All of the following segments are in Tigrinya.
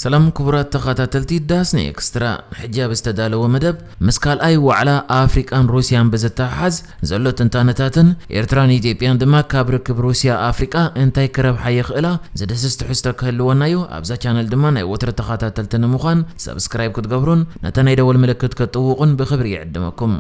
ሰላም ክቡራት ተኸታተልቲ ዳስኒ ኤክስትራ፣ ሕጂ ኣብ ዝተዳለወ መደብ ምስ ካልኣይ ዋዕላ ኣፍሪቃን ሩስያን ብዝተሓሓዝ ዘሎ ትንታነታትን ኤርትራን ኢትዮጵያን ድማ ካብ ርክብ ሩስያ ኣፍሪቃ እንታይ ክረብሓ ይኽእላ ዝድህስስ ትሕዝቶ ክህልወና እዩ። ኣብዛ ቻነል ድማ ናይ ወትሪ ተኸታተልቲ ንምዃን ሰብስክራይብ ክትገብሩን ነታ ናይ ደወል ምልክት ክትጥውቑን ብኽብሪ ይዕድመኩም።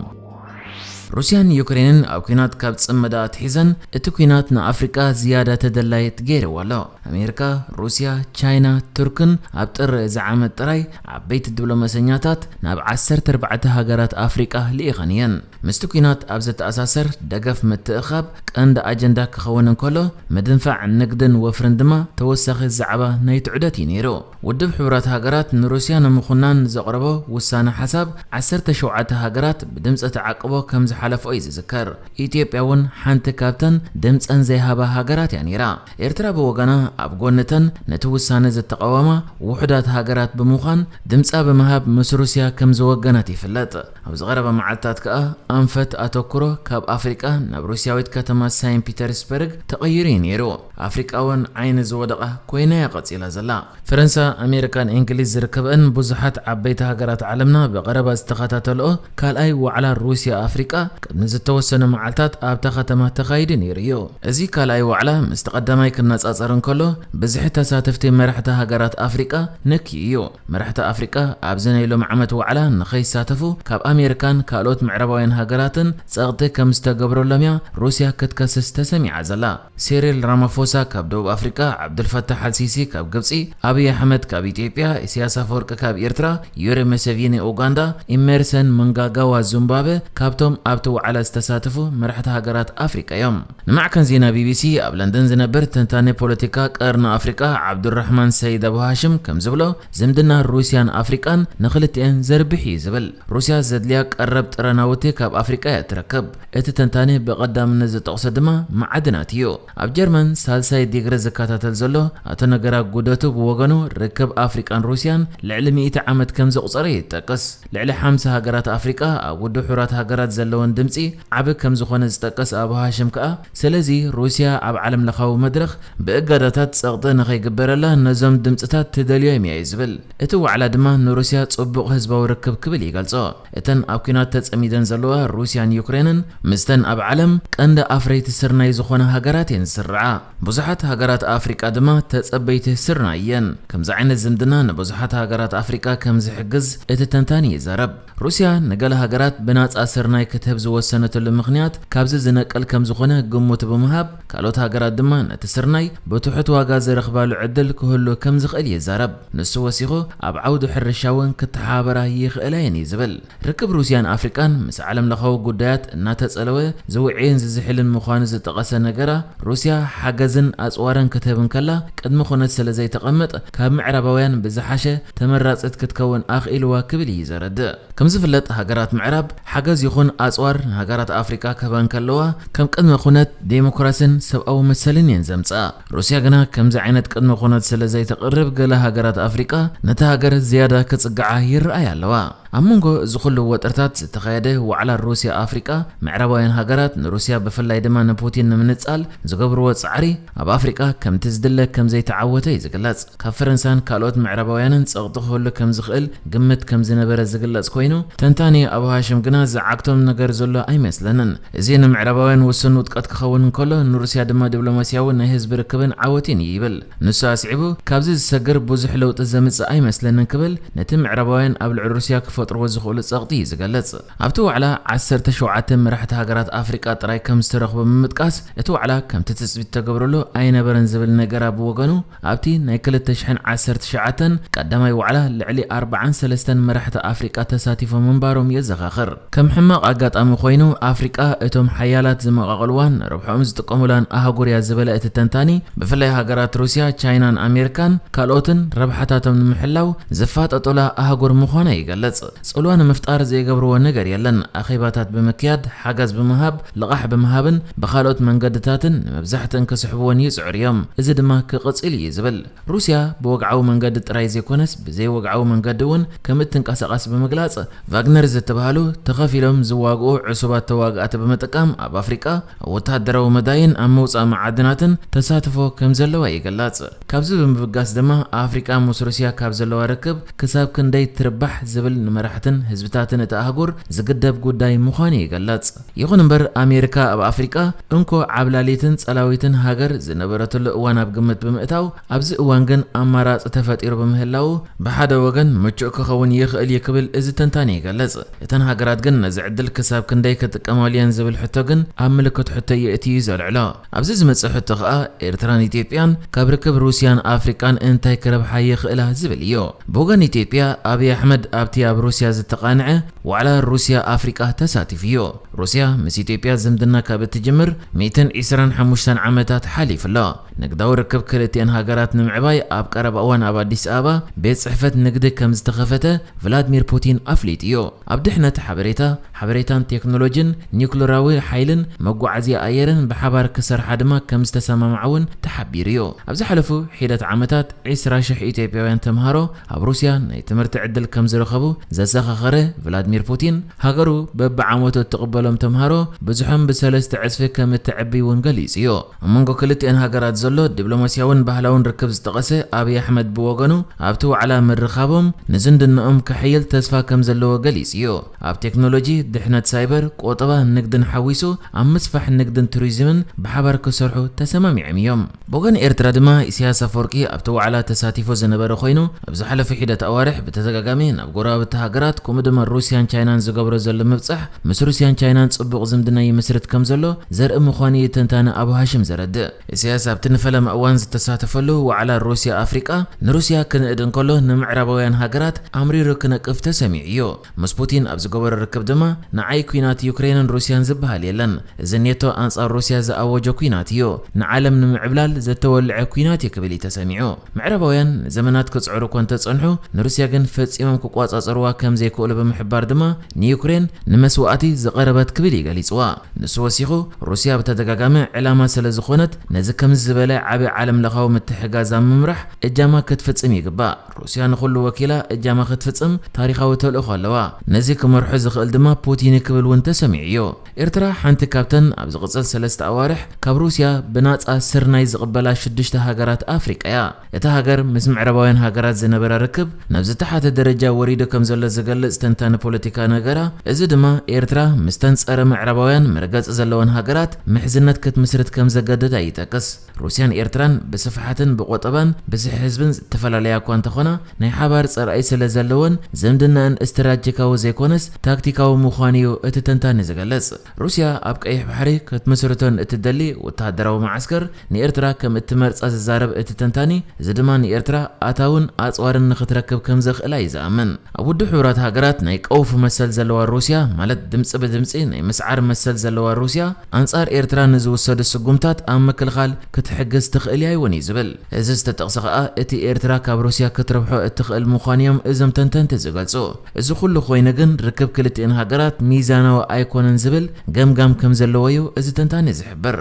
ሩስያን ዩክሬንን ኣብ ኲናት ካብ ጽመዳ ኣትሒዘን እቲ ኲናት ንኣፍሪቃ ዝያዳ ተደላይት ገይርዎ ኣሎ። ኣሜሪካ፣ ሩስያ፣ ቻይና፣ ቱርክን ኣብ ጥሪ እዚ ዓመት ጥራይ ዓበይቲ ዲፕሎማሰኛታት ናብ ዓሰርተ ኣርባዕተ ሃገራት ኣፍሪቃ ልኢኸን እየን። ምስቲ ኲናት ኣብ ዘተኣሳሰር ደገፍ ምትእኻብ ቀንዲ ኣጀንዳ ክኸውን እንከሎ፣ ምድንፋዕ ንግድን ወፍርን ድማ ተወሳኺ ዛዕባ ናይቲ ዑደት እዩ ነይሩ። ውድብ ሕቡራት ሃገራት ንሩስያ ንምኹናን ዘቕረቦ ውሳነ ሓሳብ ዓሰርተ ሸውዓተ ሃገራት ብድምፂ ተዓቅቦ ከም ዝሓለፍኦ እዩ ዝዝከር። ኢትዮጵያ እውን ሓንቲ ካብተን ድምፀን ዘይሃባ ሃገራት እያ ነይራ። ኤርትራ ብወገና ኣብ ጎንተን ነቲ ውሳነ ዝተቃወማ ውሑዳት ሃገራት ብምዃን ድምፃ ብምሃብ ምስ ሩስያ ከም ዝወገነት ይፍለጥ። ኣብ ዝቐረበ መዓልታት ከኣ ኣንፈት ኣተኩሮ ካብ ኣፍሪቃ ናብ ሩስያዊት ከተማ ሳይንት ፒተርስበርግ ተቐይሩ እዩ ነይሩ። ኣፍሪቃ እውን ዓይኒ ዝወደቓ ኮይና እያ ቀጺላ ዘላ። ፈረንሳ፣ ኣሜሪካን እንግሊዝ ዝርከበን ብዙሓት ዓበይቲ ሃገራት ዓለምና ብቐረባ ዝተኸታተልኦ ካልኣይ ዋዕላ ሩስያ ኣፍሪቃ ቅድሚ ዝተወሰነ መዓልታት ኣብታ ከተማ ተኻይዱ ነይሩ እዩ። እዚ ካልኣይ ዋዕላ ምስቲ ቀዳማይ ክነጻጸር እንከሎ ብዝሒ ተሳተፍቲ መራሕቲ ሃገራት ኣፍሪቃ ነኪ እዩ። መራሕቲ ኣፍሪቃ ኣብዚ ናይ ሎሚ ዓመት ዋዕላ ንኸይሳተፉ ካብ ኣሜሪካን ካልኦት ምዕራባውያን ሃገራትን ጸቕጢ ከም ዝተገብረሎም እያ ሩስያ ክትከስስ ተሰሚዓ ዘላ። ሲሪል ራማፎሳ ካብ ደቡብ ኣፍሪቃ፣ ዓብዱልፈታሕ ኣልሲሲ ካብ ግብጺ፣ ኣብይ ኣሕመድ ካብ ኢትዮጵያ፣ ኢሳያስ ኣፈወርቂ ካብ ኤርትራ፣ ዩሪ መሰቪኒ ኡጋንዳ፣ ኢመርሰን መንጋጋዋ ዙምባበ ካብቶም ኣብቲ ዋዕላ ዝተሳተፉ መራሕቲ ሃገራት ኣፍሪቃ እዮም። ንማዕከን ዜና ቢቢሲ ኣብ ለንደን ዝነብር ተንታኒ ፖለቲካ ቀርኒ ኣፍሪቃ ዓብዱራሕማን ሰይድ ኣቡ ሃሽም ከም ዝብሎ፣ ዝምድና ሩስያን ኣፍሪቃን ንኽልቲኤን ዘርብሕ እዩ ዝብል። ሩስያ ዘድልያ ቀረብ ጥረ ናውቲ ካብ ኣፍሪቃ እያ ትረክብ። እቲ ተንታኒ ብቐዳምነት ዝጠቕሶ ድማ ማዕድናት እዩ። ኣብ ጀርመን ሳልሳይ ዲግሪ ዝከታተል ዘሎ ኣቶ ነገራ ጉደቱ ብወገኑ፣ ርክብ ኣፍሪቃን ሩስያን ልዕሊ ሚእቲ ዓመት ከም ዘቑጸረ ይጠቅስ። ልዕሊ ሓምሳ ሃገራት ኣፍሪቃ ኣብ ውድብ ሕቡራት ሃገራት ዘለወን ድምጺ ዓቢ ከም ዝኾነ ዝጠቅስ ኣቡ ሃሽም ከኣ፣ ስለዚ ሩስያ ኣብ ዓለም ለኻዊ መድረኽ ብእገዳታት ጸቕጢ ንኸይግበረላ ነዞም ድምጽታት ትደልዮም እያ እዩ ዝብል። እቲ ዋዕላ ድማ ንሩስያ ጽቡቕ ህዝባዊ ርክብ ክብል ይገልጾ። እተን ኣብ ኲናት ተጸሚደን ዘለዋ ሩስያን ዩክሬንን ምስተን ኣብ ዓለም ቀንዲ ኣፍረይቲ ስርናይ ዝኾና ሃገራት እየን ዝስርዓ። ብዙሓት ሃገራት ኣፍሪቃ ድማ ተጸበይቲ ስርናይ እየን። ከምዚ ዓይነት ዝምድና ንብዙሓት ሃገራት ኣፍሪቃ ከም ዝሕግዝ እቲ ተንታኒ ይዛረብ። ሩስያ ንገለ ሃገራት ብናጻ ስርናይ ክትህብ ዝወሰነትሉ ምኽንያት ካብዚ ዝነቅል ከም ዝኾነ ግምቱ ብምሃብ፣ ካልኦት ሃገራት ድማ ነቲ ስርናይ ብትሑት ዋጋ ዝረኽባሉ ዕድል ክህሉ ከም ዝኽእል ይዛረብ። ንሱ ወሲኹ፣ ኣብ ዓውዲ ሕርሻ እውን ክተሓባበራ ይኽእላ እየን እዩ ዝብል። ርክብ ሩስያን ኣፍሪቃን ምስ ዓለም ለኻዊ ጉዳያት እናተጸለወ ዝውዕይን ዝዝሕልን ምዃኑ ዝጠቐሰ ነገራ፣ ሩስያ ሓገዝን ኣጽዋርን ክትህብ እንከላ ቅድመ ኩነት ስለ ዘይተቐምጥ፣ ካብ ምዕራባውያን ብዝሓሸ ተመራጺት ክትከውን ኣኽኢልዋ ክብል እዩ ዘረድእ። ከም ዝፍለጥ፣ ሃገራት ምዕራብ ሓገዝ ይኹን ኣጽዋር ንሃገራት ኣፍሪቃ ክህባ እንከለዋ፣ ከም ቅድመ ኩነት ዴሞክራሲን ሰብኣዊ መሰልን እየን ዘምጽኣ። ሩስያ ግና ከምዚ ዓይነት ቅድመ ኩነት ስለ ዘይተቕርብ፣ ገለ ሃገራት ኣፍሪቃ ነታ ሃገር ዝያዳ ክጽግዓ ይረኣያ ኣለዋ። ኣብ መንጎ እዚ ኩሉ ወጥርታት ዝተኻየደ ዋዕላ ሩስያ ኣፍሪቃ፣ ምዕራባውያን ሃገራት ንሩስያ ብፍላይ ድማ ንፑቲን ንምንጻል ዝገብርዎ ጻዕሪ ኣብ ኣፍሪቃ ከምቲ ዝድለ ከም ዘይተዓወተ እዩ ዝግለጽ። ካብ ፈረንሳን ካልኦት ምዕራባውያንን ጸቕጢ ክህሉ ከም ዝኽእል ግምት ከም ዝነበረ ዝግለጽ ኮይኑ፣ ተንታኒ ኣቡ ሃሽም ግና ዝዓግቶም ነገር ዘሎ ኣይመስለንን። እዚ ንምዕራባውያን ውሱን ውድቀት ክኸውን እንከሎ፣ ንሩስያ ድማ ዲፕሎማስያዊ ናይ ህዝቢ ርክብን ዓወትን እዩ ይብል። ንሱ ኣስዒቡ፣ ካብዚ ዝሰግር ብዙሕ ለውጢ ዘምጽእ ኣይመስለንን ክብል፣ ነቲ ምዕራባውያን ኣብ ልዕሊ ሩስያ ክፈጥርዎ ዝኽእሉ ጸቕጢ እዩ ዝገልጽ። ኣብቲ ዋዕላ ዓሰርተ ሸውዓተ መራሕቲ ሃገራት ኣፍሪቃ ጥራይ ከም ዝተረኽቡ ብምጥቃስ፣ እቲ ዋዕላ ከምቲ ትጽቢት ተገብረሉ ኣይነበረን ዝብል ነገራ ብወገኑ፣ ኣብቲ ናይ ክልተ ሽሕን ዓሰርተ ትሽዓተን ቀዳማይ ዋዕላ ልዕሊ ኣርባዓን ሰለስተን መራሕቲ ኣፍሪቃ ተሳቲፎም ምንባሮም የዘኻኽር። ከም ሕማቕ ኣጋጣሚ ኮይኑ፣ ኣፍሪቃ እቶም ሓያላት ዝመቓቕልዋን ንረብሕኦም ዝጥቀሙላን ኣህጉር እያ ዝበለ እቲ ተንታኒ፣ ብፍላይ ሃገራት ሩስያ፣ ቻይናን ኣሜሪካን ካልኦትን ረብሓታቶም ንምሕላው ዝፋጠጡላ ኣህጉር ምዃና ይገልጽ። ጽልዋ ንምፍጣር ዘይገብርዎ ነገር የለን። ኣኼባታት ብምክያድ፣ ሓገዝ ብምሃብ፣ ልቓሕ ብምሃብን ብኻልኦት መንገድታትን ንመብዛሕትአን ክስሕብወን ይጽዕሩ እዮም። እዚ ድማ ክቕጽል እዩ ዝብል። ሩስያ ብወግዓዊ መንገዲ ጥራይ ዘይኮነስ ብዘይወግዓዊ መንገዲ እውን ከም እትንቀሳቐስ ብምግላጽ፣ ቫግነር ዝተባህሉ ተኸፊሎም ዝዋግኡ ዕሱባት ተዋጋእቲ ብምጥቃም ኣብ ኣፍሪቃ ኣብ ወተሃደራዊ መዳይን ኣብ ምውጻእ መዓድናትን ተሳትፎ ከም ዘለዋ ይግለጽ። ካብዚ ብምብጋስ ድማ ኣፍሪቃ ምስ ሩስያ ካብ ዘለዋ ርክብ ክሳብ ክንደይ ትርባሕ ዝብል ንመራሕትን ህዝብታትን እቲ ኣህጉር ዝግደብ ጉዳይ ምዃኑ ይግለጽ። ይኹን እምበር ኣሜሪካ ኣብ ኣፍሪቃ እንኮ ዓብላሊትን ጸላዊትን ሃገር ዝነበረትሉ እዋን ኣብ ግምት ብምእታው ኣብዚ እዋን ግን ኣማራጺ ተፈጢሩ ብምህላው ብሓደ ወገን ምቹእ ክኸውን ይኽእል እዩ ክብል እዚ ተንታኒ ይገልጽ። እተን ሃገራት ግን ነዚ ዕድል ክሳብ ክንደይ ክጥቀማሉ እየን ዝብል ሕቶ ግን ኣብ ምልክት ሕቶ የእትዩ ዘልዕሎ። ኣብዚ ዝመጽእ ሕቶ ከኣ ኤርትራን ኢትዮጵያን ካብ ርክብ ሩስያን ኣፍሪቃን እንታይ ክረብሓ ይኽእላ ዝብል እዩ። ብወገን ኢትዮጵያ ኣብይ ኣሕመድ ኣብቲ ኣብ ሩስያ ዝተቓንዐ ዋዕላ ሩስያ ኣፍሪቃ ተሳቲፉ እዩ። ሩስያ ምስ ኢትዮጵያ ዝምድና ካብ እትጅምር ሚእትን ዕስራን ሓሙሽተን ዓመታት ሓሊፉ ኣሎ። ንግዳዊ ርክብ ክልቲኤን ሃገራት ንምዕባይ ኣብ ቀረባ እዋን ኣብ ኣዲስ ኣበባ ቤት ጽሕፈት ንግዲ ከም ዝተኸፈተ ቭላድሚር ፑቲን ኣፍሊጡ እዩ። ኣብ ድሕነት ሓበሬታ፣ ሓበሬታን ቴክኖሎጂን፣ ኒውክለራዊ ሓይልን መጓዓዝያ ኣየርን ብሓባር ክሰርሓ ድማ ከም ዝተሰማምዓ እውን ተሓቢሩ እዩ። ኣብ ዝሓለፉ ሒደት ዓመታት ዕስራ ሽሕ ኢትዮጵያውያን ተምሃሮ ኣብ ሩስያ ናይ ትምህርቲ ዕድል ከም ዝረኸቡ ዘዘኻኸረ ቭላድሚር ፑቲን፣ ሃገሩ በብዓመቱ እትቕበሎም ተምሃሮ ብዝሖም ብሰለስተ ዕጽፊ ከም እተዕቢ እውን ገሊጹ እዩ። ኣብ መንጎ ክልቲኤን ሃገራት ዘሎ ዲፕሎማስያውን ባህላውን ርክብ ዝጠቐሰ ኣብይ ኣሕመድ ብወገኑ፣ ኣብቲ ዋዕላ ምርኻቦም ንዝምድናኦም ከሕይል ተስፋ ከም ዘለዎ ገሊጹ እዩ። ኣብ ቴክኖሎጂ፣ ድሕነት ሳይበር፣ ቆጠባ፣ ንግድን ሓዊሱ ኣብ ምስፋሕ ንግድን ቱሪዝምን ብሓባር ክሰርሑ ተሰማሚዖም እዮም። ብወገን ኤርትራ ድማ ኢሳያስ ኣፈወርቂ ኣብቲ ዋዕላ ተሳቲፉ ዝነበረ ኮይኑ፣ ኣብ ዝሓለፉ ሒደት ኣዋርሕ ብተደጋጋሚ ናብ ጎረባብቲ ሃገራት ከምኡ ድማ ሩስያን ቻይናን ዝገብሮ ዘሎ ምብጻሕ ምስ ሩስያን ቻይናን ጽቡቕ ዝምድና ይምስርት ከም ዘሎ ዘርኢ ምዃኑ እዩ ተንታኒ ኣቡ ሃሽም ዘረድእ። ኢሳያስ ኣብቲ ንፈለማ እዋን ዝተሳተፈሉ ዋዕላ ሩስያ ኣፍሪቃ ንሩስያ ክንእድ እንከሎ ንምዕራባውያን ሃገራት ኣምሪሩ ክነቅፍ ተሰሚዑ እዩ። ምስ ፑቲን ኣብ ዝገበሮ ርክብ ድማ ንዓይ ኲናት ዩክሬንን ሩስያን ዝበሃል የለን። እዚ ኔቶ ኣንጻር ሩስያ ዝኣወጆ ኲናት እዩ። ንዓለም ንምዕብላል ዘተወልዐ ኲናት እዩ ክብል እዩ ተሰሚዑ። ምዕራባውያን ንዘመናት ክጽዕሩ እኳ እንተጸንሑ ንሩስያ ግን ፈጺሞም ክቋጻጸርዋ ከም ዘይክእሉ ብምሕባር ድማ ንዩክሬን ንመስዋእቲ ዝቐረበት ክብል እዩ ገሊጽዋ። ንሱ ወሲኹ ሩስያ ብተደጋጋሚ ዕላማ ስለ ዝኾነት ነዚ ከምዚ ዝበለ ዓቢ ዓለም ለኻዊ ምትሕግጋዝ ኣብ ምምራሕ እጃማ ክትፍጽም ይግባእ። ሩስያ ንኹሉ ወኪላ እጃማ ክትፍጽም ታሪኻዊ ተልእኾ ኣለዋ። ነዚ ክመርሖ ዝኽእል ድማ ፑቲን እዩ ክብል እውን ተሰሚዑ እዩ። ኤርትራ ሓንቲ ካብተን ኣብ ዝቕጽል ሰለስተ ኣዋርሕ ካብ ሩስያ ብናጻ ስርናይ ዝቕበላ ሽዱሽተ ሃገራት ኣፍሪቃ እያ። እታ ሃገር ምስ ምዕራባውያን ሃገራት ዝነበራ ርክብ ናብ ዝተሓተ ደረጃ ወሪዱ ከም ዘሎ ዝገልጽ ተንታኒ ፖለቲካ ነገራ፣ እዚ ድማ ኤርትራ ምስተን ጸረ ምዕራባውያን መርገጺ ዘለወን ሃገራት ምሕዝነት ክትምስርት ከም ዘገደዳ ይጠቅስ። ሩስያን ኤርትራን ብስፍሓትን ብቆጠባን ብዝሒ ህዝብን ዝተፈላለያ እኳ እንተኾና፣ ናይ ሓባር ጸርኣይ ስለ ዘለወን ዝምድናኣን ስትራቴጂካዊ ዘይኮነስ ታክቲካዊ ምዃኑ እዩ እቲ ተንታኒ ዝገልጽ። ሩስያ ኣብ ቀይሕ ባሕሪ ክትምስርቶ ንእትደሊ ወተሃደራዊ መዓስከር ንኤርትራ ከም እትመርጻ ዝዛረብ እቲ ተንታኒ፣ እዚ ድማ ንኤርትራ ኣታውን ኣጽዋርን ንኽትረክብ ከም ዘኽእላ እዩ ዝኣምን። ኣብ ውድብ ሕቡራት ሃገራት ናይ ቀውፊ መሰል ዘለዋ ሩስያ፣ ማለት ድምጺ ብድምጺ ናይ ምስዓር መሰል ዘለዋ ሩስያ፣ ኣንጻር ኤርትራ ንዝውሰዱ ስጉምታት ኣብ ምክልኻል ክትሕግዝ ትኽእል እያ እውን እዩ ዝብል። እዚ ዝተጠቕሰ ከኣ እቲ ኤርትራ ካብ ሩስያ ክትረብሖ እትኽእል ምዃኑ እዮም እዞም ተንተንቲ ዝገልጹ። እዚ ኩሉ ኮይኑ ግን ርክብ ክልቲኤን ሃገራት ሚዛናዊ ኣይኮነን ዝብል ገምጋም ከም ዘለዎ እዩ እዚ ተንታኒ ዝሕብር።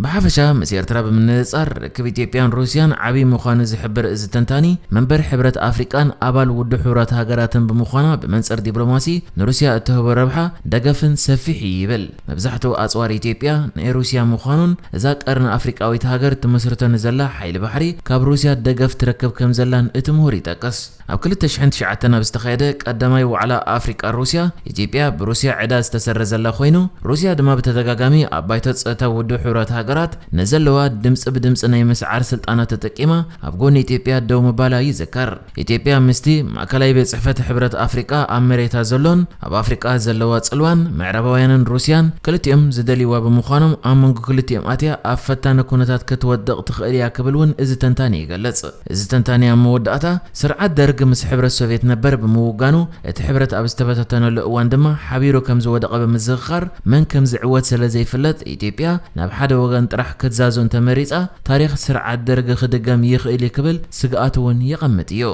ብሓፈሻ ምስ ኤርትራ ብምንጽጻር ርክብ ኢትዮጵያን ሩስያን ዓቢ ምዃኑ ዝሕብር እዚ ተንታኒ፣ መንበር ሕብረት ኣፍሪቃን ኣባል ውድብ ሕቡራት ሃገራትን ብምዃና ብመንጽር ዲፕሎማሲ ንሩስያ እትህቦ ረብሓ ደገፍን ሰፊሕ እዩ ይብል። መብዛሕትኡ ኣጽዋር ኢትዮጵያ ናይ ሩስያ ምዃኑን እዛ ቀርኒ ኣፍሪቃዊት ሃገር ትመስርቶ ንዘላ ሓይሊ ባሕሪ ካብ ሩስያ ደገፍ ትረክብ ከም ዘላን እቲ ምሁር ይጠቅስ። ኣብ ክልተ ሽሕን ትሽዓተን ኣብ ዝተኻየደ ቀዳማይ ዋዕላ ኣፍሪቃ ሩስያ፣ ኢትዮጵያ ብሩስያ ዕዳ ዝተሰረዘላ ኮይኑ፣ ሩስያ ድማ ብተደጋጋሚ ኣብ ባይቶ ጸጥታ ውድብ ሕቡራት ሃገራት ንዘለዋ ድምጺ ብድምጺ ናይ ምስዓር ስልጣና ተጠቂማ ኣብ ጎኒ ኢትዮጵያ ደው ምባላ ይዝከር። ኢትዮጵያ ምስቲ ማእከላይ ቤት ጽሕፈት ሕብረት ኣፍሪቃ ኣብ መሬታ ዘሎን ኣብ ኣፍሪቃ ዘለዋ ጽልዋን ምዕራባውያንን ሩስያን ክልቲኦም ዝደልይዋ ብምዃኖም ኣብ መንጎ ክልቲኦም ኣትያ ኣብ ፈታኒ ኩነታት ክትወድቕ ትኽእል እያ ክብል እውን እዚ ተንታኒ ይገልጽ። እዚ ተንታኒ ኣብ መወዳእታ ስርዓት ደርግ ምስ ሕብረት ሶቭየት ነበር ብምውጋኑ እቲ ሕብረት ኣብ ዝተበታተነሉ እዋን ድማ ሓቢሩ ከም ዝወደቐ ብምዝኽኻር መን ከም ዝዕወት ስለ ዘይፍለጥ ኢትዮጵያ ናብ ሓደ ወገን ጥራሕ ክትዛዞ እንተመሪጻ ታሪኽ ስርዓት ደርግ ክድገም ይኽእል እዩ ክብል ስግኣቱ እውን የቐምጥ እዩ።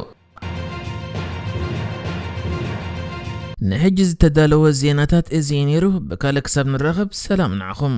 ንሕጂ ዝተዳለወ ዜናታት እዚ እዩ ነይሩ። ብካልእ ክሳብ ንራኸብ ሰላም ንዓኹም።